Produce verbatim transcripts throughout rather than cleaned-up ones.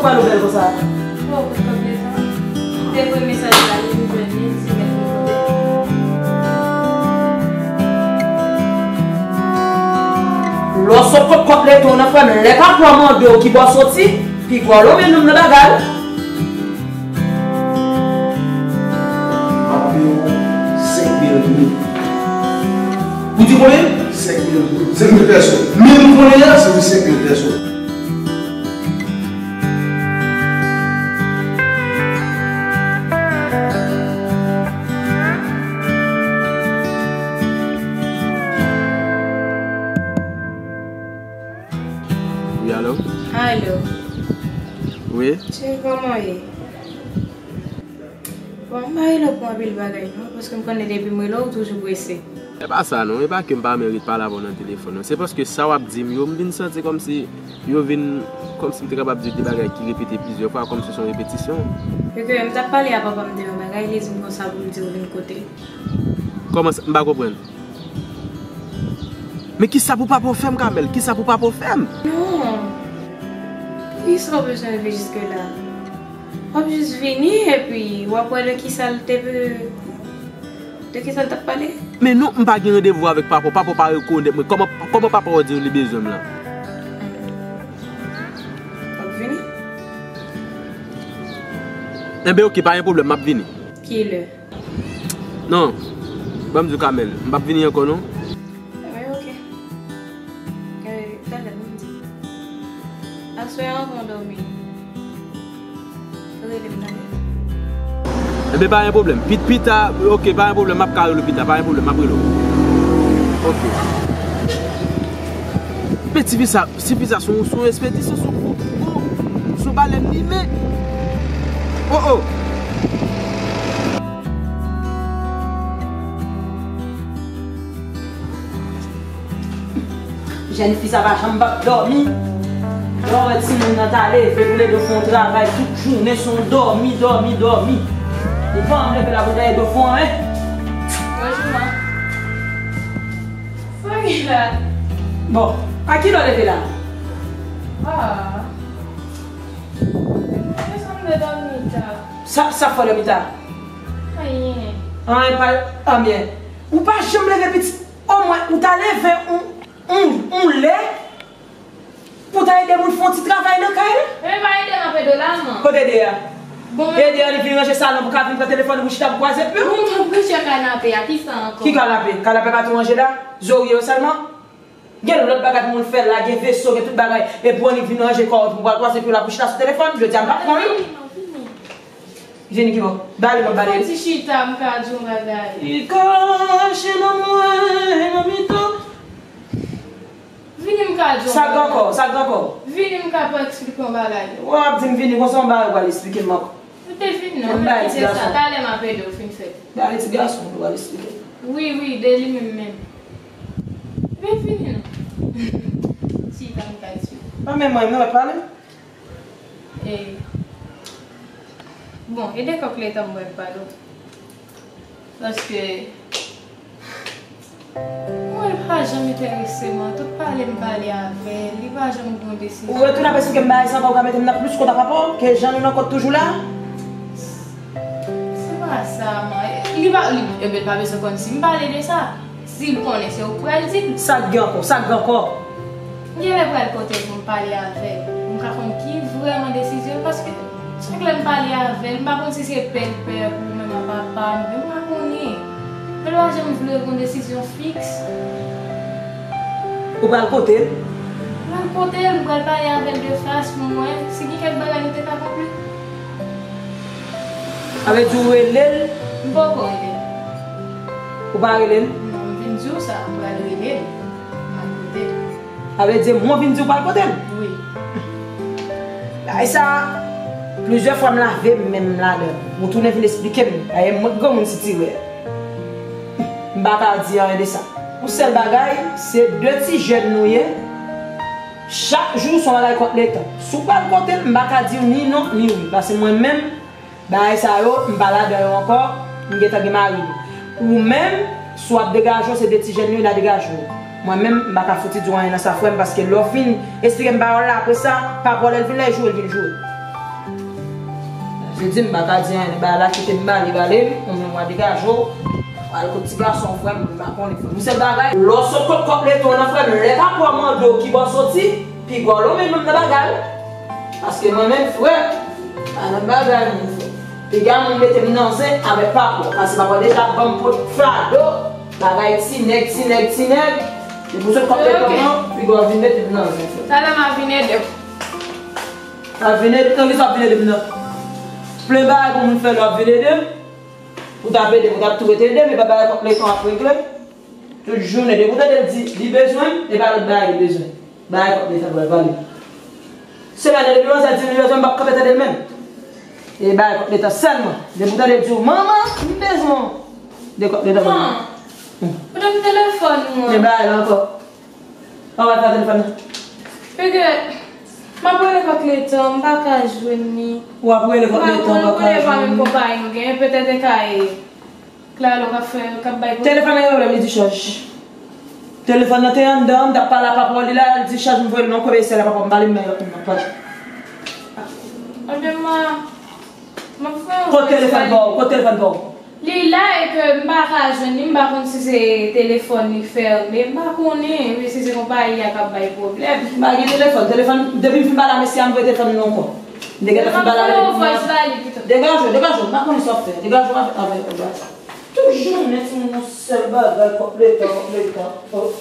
Pwa nou bèl konsa. Oh, kòb letan. M te voye mesaj la, li vin jwenn li, se mèt li voye. Lè w sot kot kòb letan w nan frè m, lè papa w mande w ki bò w soti, piga w lonmen nonm nan bagay. M ap peye w senk mil goud. Ou di konbyen? Senk mil goud. Senk mil pèso. Menm kounye a, se pou senk mil pèso. Wi, alo? Alo. Wi? Cheri, kòman w ye? Bon, m pa rele w pou anpil bagay non, paske m konnen depi m rele w, ou toujou prese. E pa sa non, e pa ke m pa renmen ret pale avè w nan telefòn non. Se paske sa w ap di m yo, m vin santi kòmsi yo vin, kòmsi m te kapab di w de bagay ki repete plizyè fwa, kòmsi se yon repetisyon. E ke m t ap pale a papa m de yon bagay, li di m konsa pou m di w vin kote l. Kòman sa? M pa konprann. Men kisa pou papa w fè m, Kamèl? Kisa pou papa w fè m? Non. Poukisa w bezwen rive jiske la? W ap jis vini epi w ap wè de kisa l te, de kisa l t ap pale. Men non, m pa gen randevou avèk papa w. Papa w pa rekonèt mwen. Kòman, kòman papa w di w li bezwen m la? W ap vini? Enben, oke, pa gen pwoblèm, m ap vini. Kilè? Non, ban m di w, Kamèl, m p ap vini ankò non. Enben, oke. Eh, talè, ban m di. Aswè a, anvan w dòmi, rele m, tande? Enben, pa gen pwoblèm. Pi, pita, oke, pa gen pwoblèm, m ap ka rele w pita, pa gen pwoblèm, m ap rele w. Oke. Men ti fi sa, ti fi sa, se yon, se yon espedisyon, se yon gwo, gwo, se yon balèn limen. Oh, oh. Jèn fi sa pa janm p ap dòmi. Lè w wè timoun nan ta leve pou l ede w fè yon travay tout jounen, se yon dòmi, dòmi, dòmi. Li pa janm leve la pou l ta ede w fè anyen. Bonjou, ma. Sa ki la? Bon, a kilè w leve la? Ah. Mwen sanble dòmi ta. Sa, sa fè w dòmi ta? Anyen. Anyen pa, anyen. Ou pa janm leve pitit. Omwen, ou ta leve yon, yon, yon lè pou ta ede moun fè yon ti travay nan kay la. Men pa ede m ap ede w la, man. Kote ede a? Bon, men ede a, li vin ranje salon pou ka vin pran telefòn pou chita pou kwaze pye w. Ou konn pritye kanape a, ki sa ankò? Ki kanape? Kanape pa tou ranje la? Zorye yo sèlman? Gen lòt bagay pou moun fè la, gen veso, gen tout bagay. Epi w annik vin ranje kò w pou pral kwaze pye w la pou chita sou telefòn. Jodi a m p ap pran l. Vini, vini. Vini ki bò? Bale m ap bale. Fò ti chita, m ka di w yon bagay. Li kache nan mwen, nan mitan. Vini, m ka di w yon bagay. Sa gen ankò? Sa gen ankò? Vini, m ka pou eksplike w yon bagay. W ap di m vini, konsa yon bagay w pral eksplike m ankò. Ou te vin non, men kite sa, talè m ap ede w fin fèt. Ba li ti gason pou al eksplike. Wi, wi, de li menm menm. Men vini non. Chita m ka di w. Pa menm mwen, non, pale. E, bon, e de kòk letan m pral pale w. Paske mwen, li pa janm enterese mwen. Tout pale m pale avè l, li pa janm pran desizyon. Ou retounen ap eksplike m bagay sa ankò, ou ka mete m nan plis kont ak papa w, ke jan nou nan kont toujou la? Se pa sa, man. Li pa, li, ebyen, li pa bezwen konn si m pale de sa. Si l konnen, se ou k pral di l. Sa k gen ankò? Sa k gen ankò? M genlè pral kote l pou m pale avè l. M ka konn ki vrèman desizyon l, paske chak lè m pale avè l, m pa konn si se pè l pè pou menm ak papa m, m pa konnen. Men l pa janm vle yon desizyon fiks. Ou pral kote l? M pral kote l, m pral pale avè l de fas pou m wè si gen kèk bagay nou te ka konprann. Sa vle di ou rele l? M poko rele l. Ou pa rele l? Non, m vin di w sa, m pral rele l. M al kote l. Sa vle di mwen vin di w pral kote l? Wi. Bagay sa, plizyè fwa m lave m men m ladan l. Ou tounen vin eksplike m. Dayè mwen k granmoun sitirè. M pa ka di anyen de sa. Yon sèl bagay, se de ti jèn nou ye. Chak jou se yon bagay kont letan. Si w pral kote l, m pa ka di w ni non ni wi. Paske mwen menm, bagay sa yo, m pa ladan yo ankò, m gentan gen mari m. Ou menm, si w ap degaje w, se de ti jèn yo n a degaje w. Mwen menm, m pa ka fouti di w anyen nan sa, frè m, paske lè w fin eksplike m pawòl la, apre sa, pa vòlè l vin la, e joure l vin joure. Li di m pa ka di anyen, bagay la kite m bale, bale m, ou menm w a degaje w, w al kot ti gason w, frè m, m pa konnen, frè m. Misye bagay, lè w sot kot kòk leton nan, frè m, lè papa w mande w ki bò w soti, piga w lonmen menm nan bagay. Paske mwen menm, frè, pa nan bagay, non, frè. Piga moun mete m nan zen avèk papa w, paske papa w deja ban m pot fado, bagay ti nèg, ti nèg, ti nèg. Depi w sot kòk leton nan, piga w vin mete m nan zen, frè. Talè m a vin ede w. W ap vin ede m nan, kisa w ap vin ede m nan? Plen bagay pou moun fè, lè w ap vin ede m. Pou w t ap ede m, ou t ap tou rete ede m, e pa bagay kòk leton ap regle. Tout jounen, depi w tande l di li bezwen m, e pa lòt bagay li bezwen. Bagay kòk letan l pral pale. Semèn nan, depi manzè di m li bezwen m, m p ap kanpe tande l menm. E bagay kòk letan sèlman. Depi w tande l di w, "Manman, m bezwen w." De kòk letan pral. Pran m telefòn mwen. E bagay la ankò. An, w al fè telefòn nan. Pege, m ap rele kòk letan, m pa ka jwenn li. W ap rele kòk letan, w pa ka jwenn li. M pa konn, m konnen pa menm konpayi nou genyen, petèt e ka e Claro k ap fè, k ap bay pwoblèm. Telefòn nan gen pwoblèm, li dichaj. Telefòn nan te anndan, m t ap pale ak papa w, li la, li dichaj, m voye l nan koube sèl a papa w, m pale, m bay lòt moun nan, pale. Ebyen, m a, m ap fè yon vòs. Kote telefòn pa w? Kote telefòn pa w? Li la e ke m pa ka jwenn li, m pa konn si se telefòn li fèmen, m pa konnen, men si se konpayi a k ap bay pwoblèm. M pa gen telefòn, telefòn, depi m fin pale a mesye a, m voye telefòn li ankò. M te gentan fin pale avè l. Mwen voye li pito. Degaje w, degaje w, m pa konnen sa w ap fè. Degaje w avè, avè, avè. Tout jounen timoun yon sèl bagay, kòk letan, kòk letan. Oh.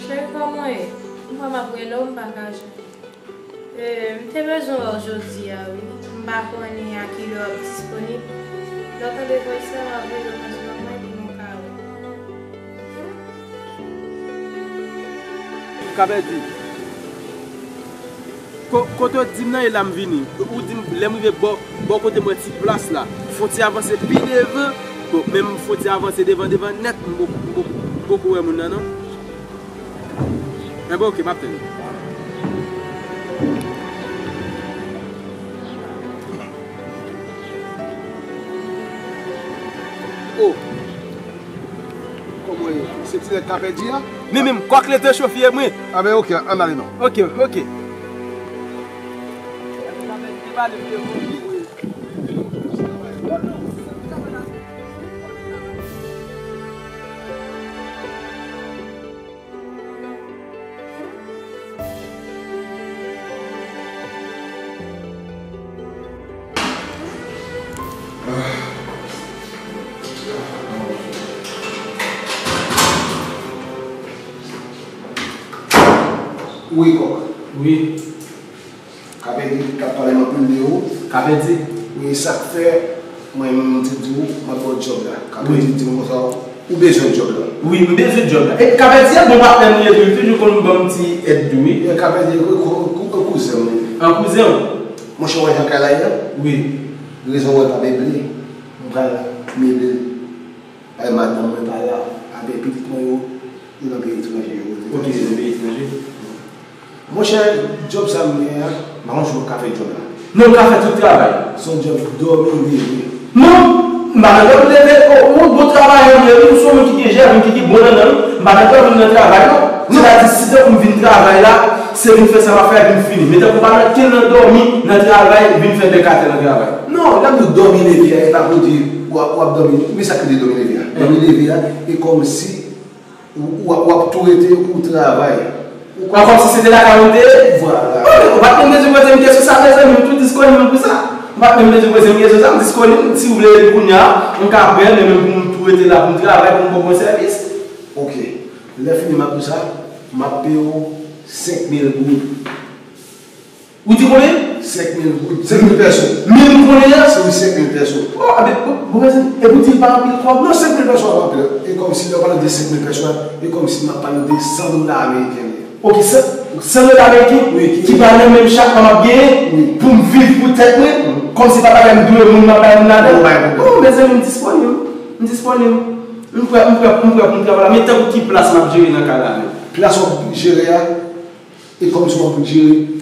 Cheri, kòman w ye? M kwè m ap rele w, m pa ka jwenn ou. E, m te bezwen wè w jodi a, wi. M pa konnen a kilè w ap disponib. Lè w tande vòs la, w ap rele w nan sou nòmal pou nou ka wè. Kapèdi. Ko-, kote w di m nan, e la m vini. Ou di m, lè m rive bò, bò kote m wè ti plas la, fon ti avanse pi devan. Bon, men m fon ti avanse devan, devan nèt, m poko, m poko, m poko wè moun nan, non. Enben, oke, m ap tann ou. Oh! Kòman w ye? Se ti nèg Kapèdi a? Li menm, kòk letan chofye mwen. A ben, oke, ann ale non. Oke, oke. Wi, kòk. Wi. Kapèdi, t ap pale m anpil de ou. Kapèdi? Wi, sa k fè, mwen menm, m te di w, m ap ba w djòb la. Kapèdi di m konsa, ou bezwen djòb la. Wi, m bezwen djòb la. E Kapèdi a bon patnè m ye tou, li toujou konn ban m ti èd tou, wi. E Kapèdi, kou-, kou-, kou-, kouzen m li. An kouzen w? Monchè, w wè jan kay la ye a? Wi. Rezon w wè l pa meble, m pral meble l. Paske madanm mwen pa la, avèk pitit mwen yo, yo nan peyi etranje yo. Oke, yo nan peyi etranje. Monchè, djòb sa m gen an, m pa konn si w ka fè djòb la. Non, m ka fè tout travay. Se yon djòb dòmi leve. Non, m pa nan dòmi leve. Ou, ou bon travayè m ye, wi, ou se yon moun ki gen jèvrin, ki, ki bon nan nan, wi. M pa nan dòmi nan travay, non. Sètadi, si tankou m vin travay la, se vin fè sa m ap fè a epi m fini. Men tankou m pa nan ken nan dòmi nan travay, vin fè bèk atè nan travay. Non, lè m di w dòmi leve a, e pa pou di w ap, w ap dòmi, men sa k rele dòmi leve a. Dòmi leve a, e kòmsi Ou, ou, w ap tou rete ou travay. Ou kòmsi se te lakay ou te ye? Vwala. Ou pa t menm bezwen poze m kesyon sa, mezanmi, m tou disponib pou sa. Ou pa t menm bezwen poze m kesyon sa, m disponib. Si w vle kounye a, m ka pran, men menm pou m tou rete la, pou m travay, pou m ba w bon sèvis. Oke. Lè fini m ap di w sa, m ap peye w senk mil goud. Ou di konbyen? Senk mil goud. Senk mil pèso. Mil konnen an? Se wi, senk mil pèso. Oh, a ben, bon, bon, mezanmi, e pou di pa anpil kòb? Non, senk mil pèso a pa anpil. E kòmsi lè w pale de senk mil pèso a, e kòmsi m ap pale de san dola ameriken li ye. Oke, san, san dola ameriken? Wi, ki, ki pa nan menm chak mwa m ap genyen, wi, pou m viv pou tèt mwen, kòmsi pa bagay m dwe moun m ap bay moun ladan. Wi, wi. Oh, mezanmi, m disponib. M disponib. M prè, m prè, m prè pou m travay la. Men tankou ki plas m ap jere nan kay la menm? Plas w ap jere a, e kòmsi w ap jere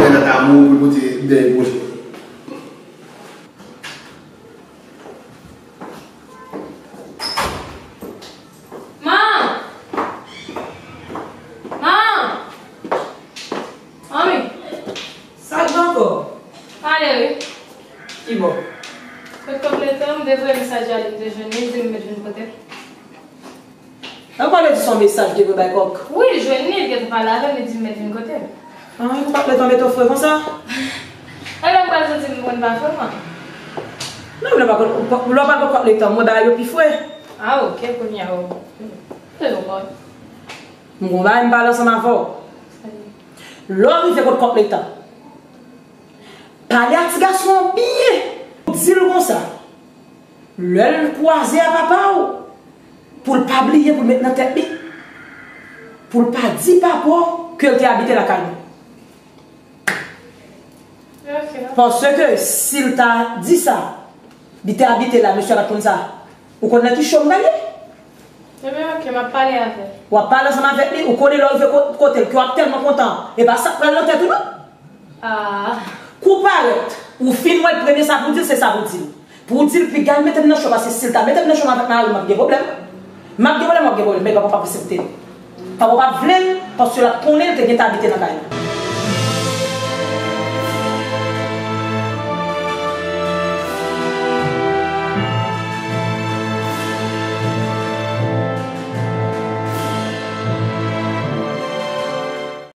Mwen nan ta mouri pou l pote dèyè pwojè. Man! Man! Manmi! Sa k gen ankò? Pale wi. Ki bò? Kot kòk letan, m te voye mesaj a li, m te jwenn li, li di m met vin kote l. Nan pale di son mesaj ki te bay kòk. Wi, l jwenn li, li gentan pale avè m, li di m met vin kote l. Ah, ou pa t letan mete w fre konsa? Alò, m pral santi m konn pa fre, mwen. Non, lè pa konn, lè w pa konn kòk letan, mwen bagay yo pi fre. Ah, ok, kounye a, ou. Se bon, mwen. M gon bagay m pale ansanm avè w. Lè w rive kot kòk letan, pale a ti gason an byen. Di l konsa. Lè l kwaze a papa w, pou l pa bliye pou l met nan tèt li, pou l pa di papa w ke l te abite lakay nou. Ok. Paske si l ta di sa, li te abite la, mesye a t ap konn sa. Ou konn nan ki cho m pral ye? Ebyen, ok, m ap pale avè l. W ap pale ansanm avèk li, ou konnen lè w rive ko-, kote l, ke w ap tèlman kontan. E pa sa k pral nan tèt ou, non. Ah. Kou parèt, ou fin wè l premye sa pou di l, se sa pou di l. Pou w di l, piga l mete m nan cho, paske si l ta mete m nan cho m avèk mari m, m ap gen pwoblèm. M ap gen pwoblèm, w ap gen pwoblèm, men papa w p ap aksepte l. Papa w p ap vle l, paske l ap konnen l te gentan abite nan kay la.